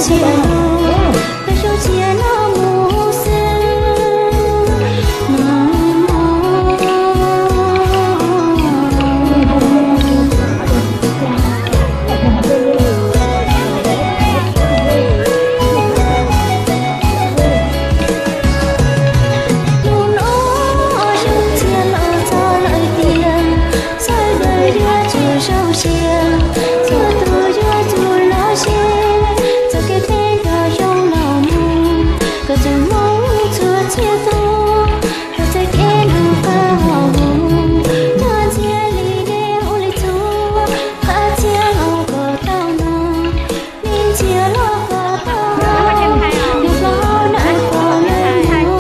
Txhia lus, peb zoo txhia los mus xwb. Hnub no zoo txhia los txog lawm tiag, sawv daws yuav tsum zoo siab, txhua tus yuav tsum los siab, txoj kev peb nco zoo los mus, kom txoj hmoo txhua txhia tus, kom txoj kev noj qab haus huv, nyob ntsiag li dej ua li txhua, qab txhia los kom tau no, me ntxhias los kom tau no, nws hlob nws pom nws muaj.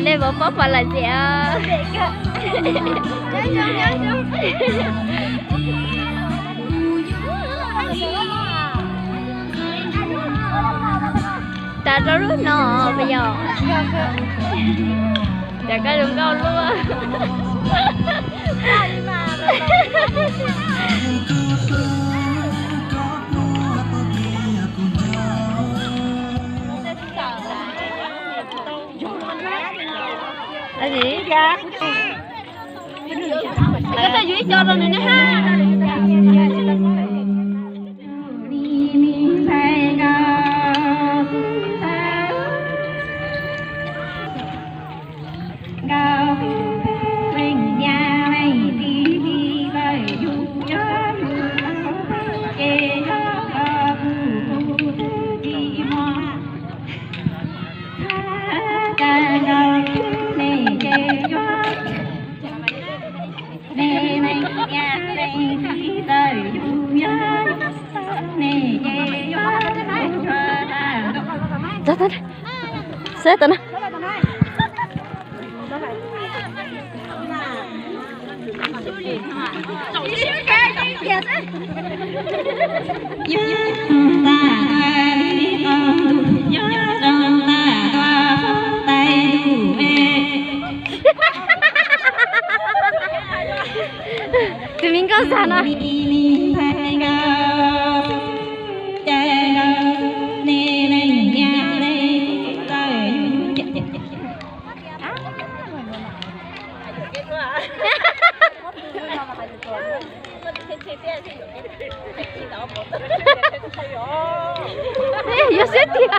Nej puas paub pom lawm tias tas rau lub no puas yog? Cas koj zoo nkauj luaj. Koj tau yus ib co rau nws ne ha. Xav tau na. Tus me nkauj xav no. Yuav siab tiag.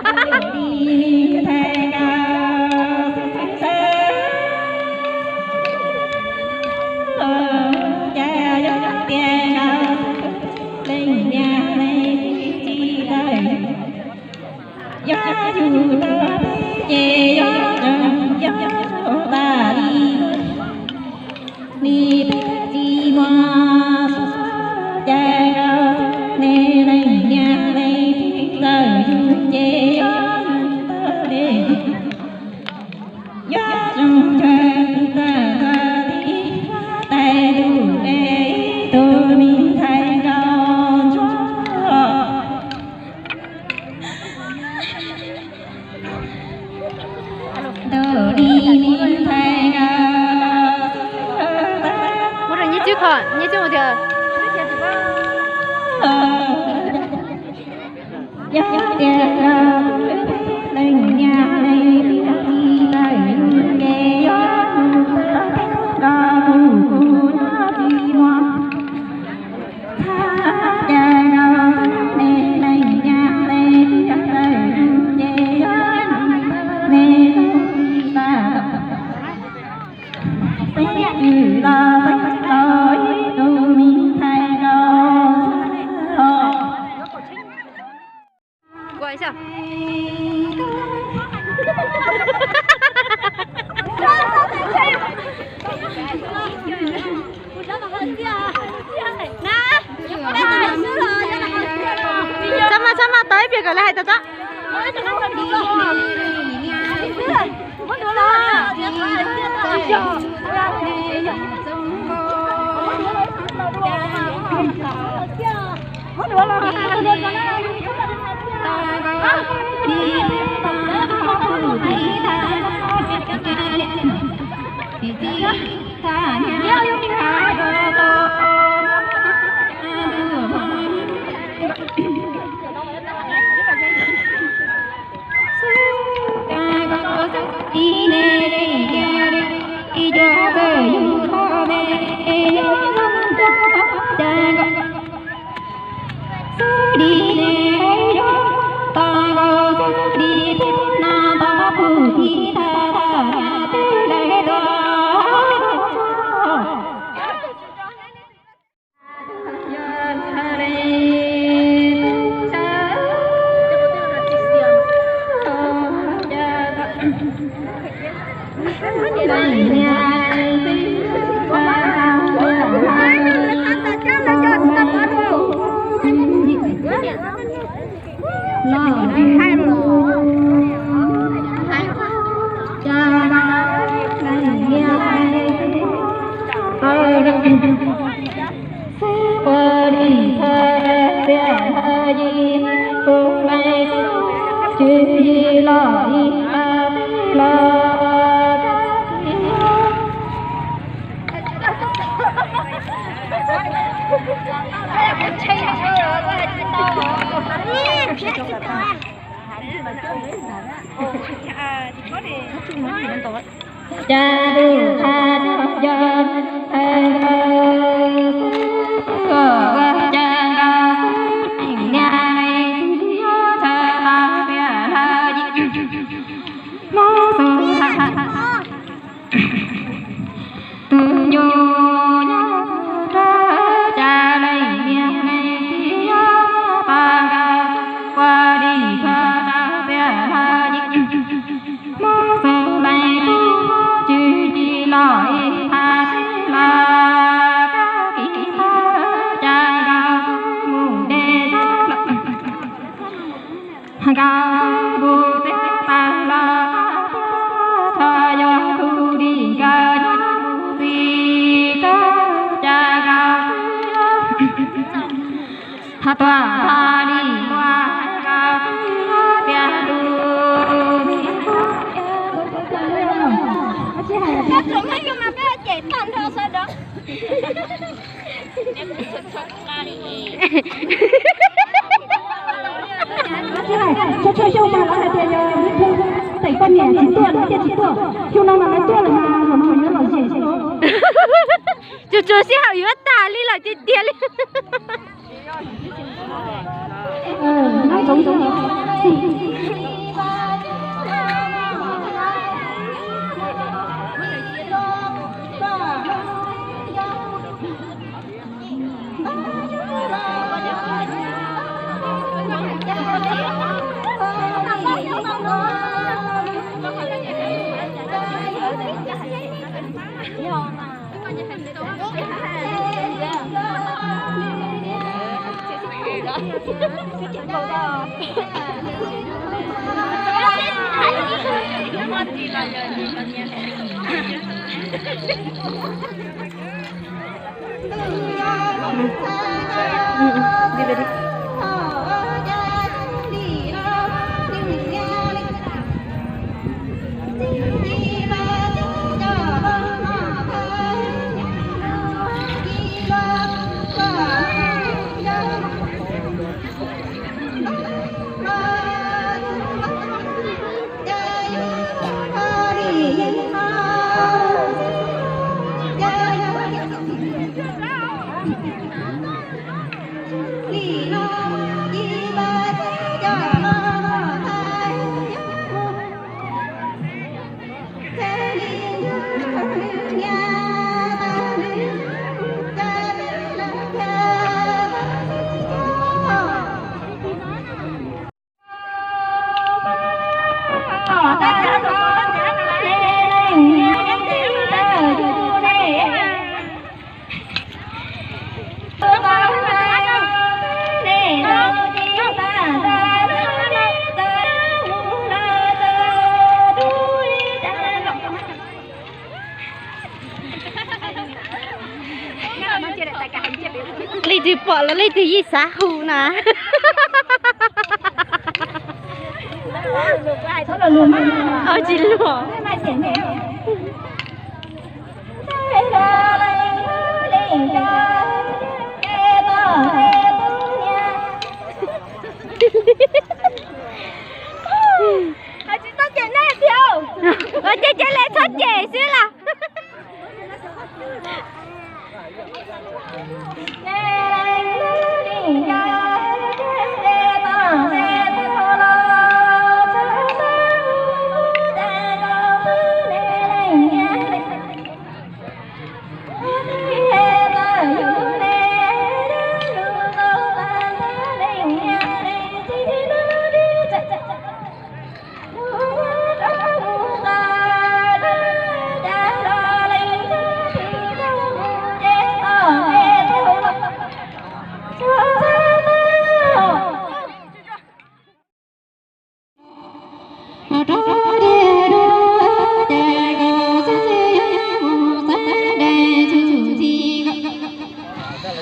Yog yus tau peb ces yog zoo yog tas li. Li peb tsis muaj xov xwm cas rau nej leej niam leej txiv txawm yus ces yog yus tau peb. Yog zoo chaw txawm txawm tib tais lus es ib tug me ntxhais nraug ntsuag. Tus me ntxhais nraug. Muab rau Nyiaj Tswb kho, Nyiaj Tswb mus tias. Yog tias leej niam leej txiv txawm yus ces yog yus tau peb, koj kuj kuv nyob tsis muaj. Txhob cav rau nej leej niam leej txiv txawm yus ces yog yus tau peb, koj kuj kuv nyob tsis muaj. Xeeb twm los xeeb laus ib tug me ntxhais nraug. Txhob maj, txhob maj, tos ib pliag kom lawv hais tau tso. Cas tus qha cov yog thawj ntawd xwb, kom ua cas nrog xwb niam neej txiv yog thawj tau tiag lawm. Hmoob xub thawj tus nyuj nyob rau cas leej niam neej txiv yog pas nkaus ua li thawj tau tiag lawm. Hmoob xub leej tub tswv yim los ib qha xwb los kab kis thawj cas nkaus xwb mus deb zog lawm. Nkaus xwb mus txiav taws los txog yog tus dim nkawd nyob mus txiv tawg cas nkaus xwb. Tuaj txog li tuaj nkaus xwb tiag tus dim. Txhua txhua xyoo mas lawv hais tias yog ib tug teem poj niam tsis tuaj lawv thiaj tsis tuaj. Xyoo no mas lawv tuaj lawm mas zaum no yuav lom zem xwb. Tsuas tsuas sij hawm yuav tag li lawm tiag tiag li. Leej twg pom los leej twg yeej xav hu na. Tsis luag. Tsis txhob cem nej tiag. Ua ces cia li txhob cem xwb las.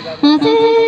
Xwb